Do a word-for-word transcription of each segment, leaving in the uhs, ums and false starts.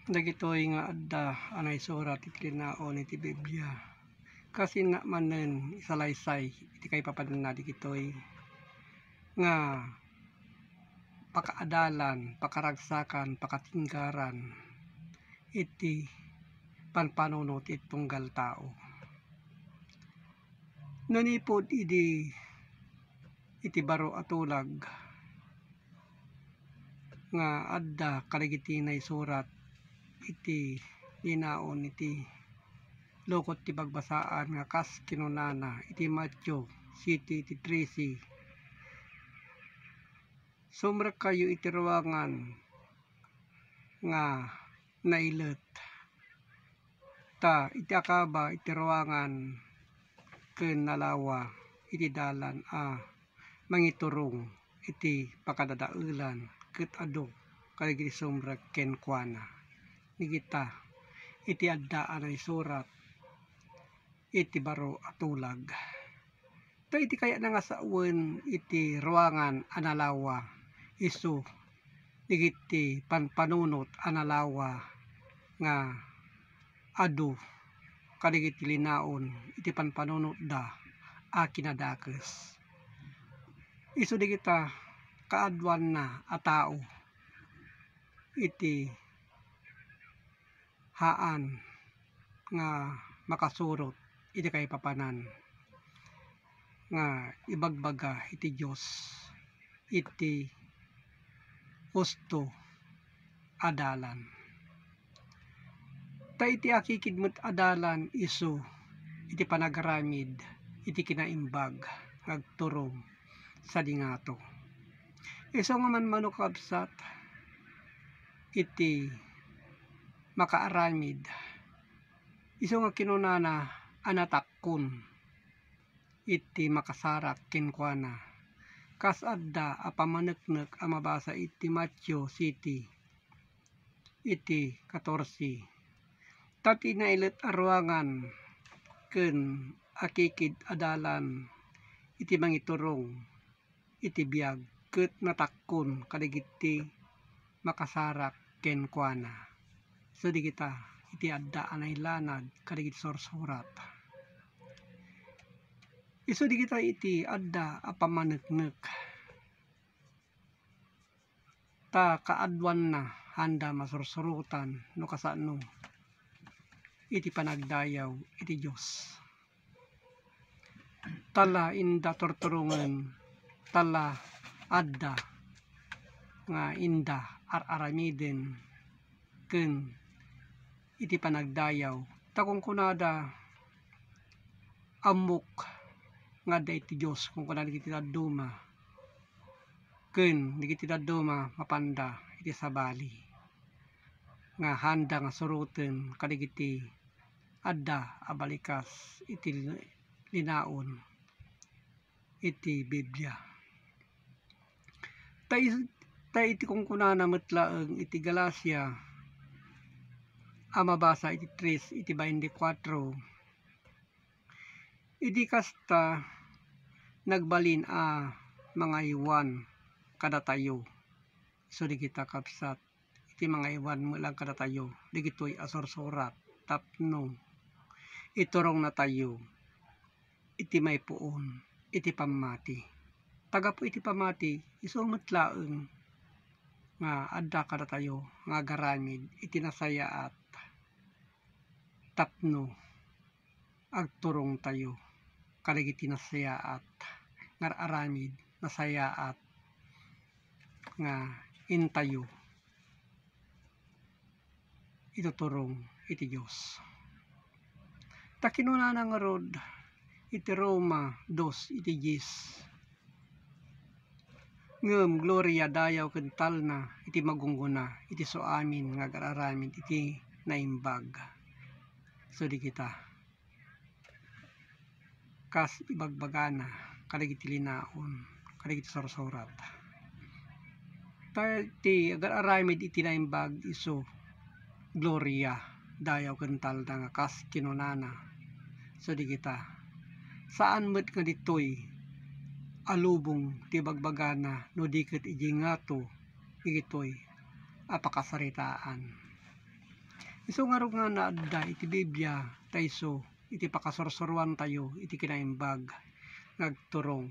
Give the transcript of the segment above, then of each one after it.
Dagitoy nga adda a naisurat iti linaon iti Biblia, kasinna manen isalaysay iti kaipapananna dagitoy nga pakaadalan, pakaragsakan, pakatinggaran iti panpanunot iti tunggal tao. Nanipud idi iti baro a tulag nga adda kadagiti naisurat iti linaon iti lukot ti bagbasaan nga kas kinunana iti Mateo siete iti trese, "Sumrekkayo iti ruangan nga nailet, ta iti akaba iti ruangan ken nalawa iti dalan a mangiturong iti pakadadaelan ket adu kadagiti sumrek kenkuana." Dagita iti adda a naisurat iti baro a tulag. Ta iti kayatna nga sawen iti ruangan a nalawa, isu dagiti panpanunot a nalawa nga adu kadagiti linaon iti panpanunotda a kinadakes. Isu dagita kaaduanna a tao iti haan nga makasurot iti kaipapanan nga ibagbaga iti Dios iti husto a dalan. Ta iti akikid met a dalan isu iti panagaramid iti kinaimbag nga agturong sadi ngato. Isu nga manmano, kakabsat, iti makaaramid, isu nga kinunana a natakkon iti makasarak kenkuana, kas adda a pamaneknek a mabasa iti Mateo siete iti katorse. Ta ti nailet a ruangan ken akikid a dalan iti mangiturong iti biag ket natakkon kadagiti makasarak kenkuana. Isu dagita iti adda a nailanad kadagiti sursurat. Isu dagita iti adda a pamaneknek. Ta kaaduanna haanda masursurotan no kasano iti panagdayaw iti Dios. Ta la inda turturongen, ta la adda nga inda ar-aramiden ken iti panagdayaw. Ta kunkunada, "Ammok nga adda iti Dios," kunkunada dagiti dadduma, ken dagiti dadduma mapanda iti sabali nga haanda nga suroten kadagiti adda a balikas iti linaon iti Biblia. Ta is-, ta iti kunkunana met laeng iti Galacia a mabasa iti tres iti baintikwatro, idi kasta, nagbalin a mangaywan kadatayo. Isu dagita, kabsat, iti mangaywan met laeng kadatayo dagitoy a sursurat tapno iturongnatayo iti maipuon iti pammati. Ta gapu iti pammati, isu met laeng nga adda kadatayo nga agaramid iti nasayaat tapno agturongtayo kadagiti nasayaat nga ar-aramid, nasayaat nga intayo ituturong iti Dios. Ta kinunana ngarud iti Roma dos iti dies, "Ngem gloria, dayaw ken talna iti magunggona iti suamin nga agar-aramid iti naimbag." Isu dagita kas ibagbagana kadagiti linaon, kadagiti sursurat. Ta ti agar-aramid iti naimbag isu gloria, dayaw ken talna nga kas kinunana. Isu dagita, saan met nga ditoy a lubong ti ibagbagana no di ket idiay ngato dagitoy a pakasaritaan. Isu ngarud nga naadda iti Biblia ta isu iti pakasursuroantayo iti kinaimbag nga agturong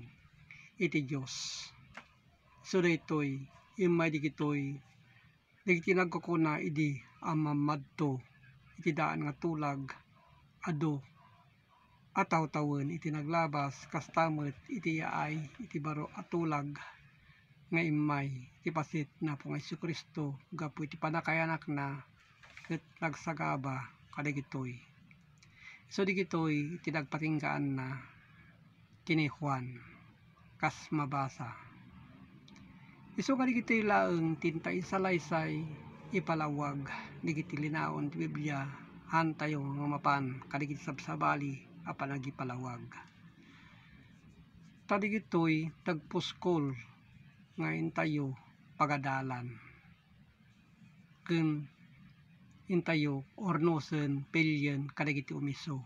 iti Dios. Isu daytoy, immay digitoy, dagiti nagkukuna idi a mammadto iti daan nga tulag, adu a tawtawen iti naglabas, kasta met iti yaay iti baro a tulag nga immay ti paset ni Apo nga Jesu-Cristo gapu iti pannakayanakna ket nagsagaba kadagitoy. Isu dagitoy ti nagpatinggaanna ken ni Juan, kas mabasa. Isu kadagitoy laeng ti inta insalaysay ipalawag dagiti linaon ti Biblia, haantayo nga mapan kadagiti sabsabali a panagipalawag. Ta dagitoy nagpuskol nga intayo pagadalan ken intayo urnosen, pilien kadagiti umisu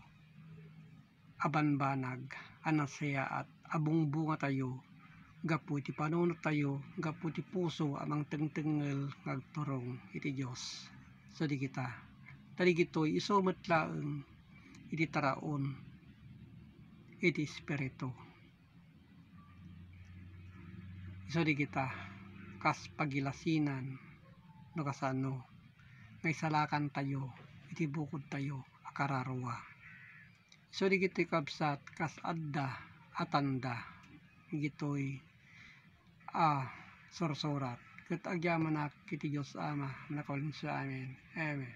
a banbanag a nasayaat a bungbongatayo gapu iti panunottayo, gapu iti puso a mangtengtengngel nga agturong iti Dios. Isu dagita. Ta dagitoy isu met laeng iti taraon iti Espiritu. Isu dagita kas pagilasinan no kasano nga isalakantayo iti bukodtayo a kararua. Isu dagitoy, kabsat, kas adda a tanda dagitoy a sursurat. Ket agyamanak iti Dios Ama, makawalinso. Amen. Amen.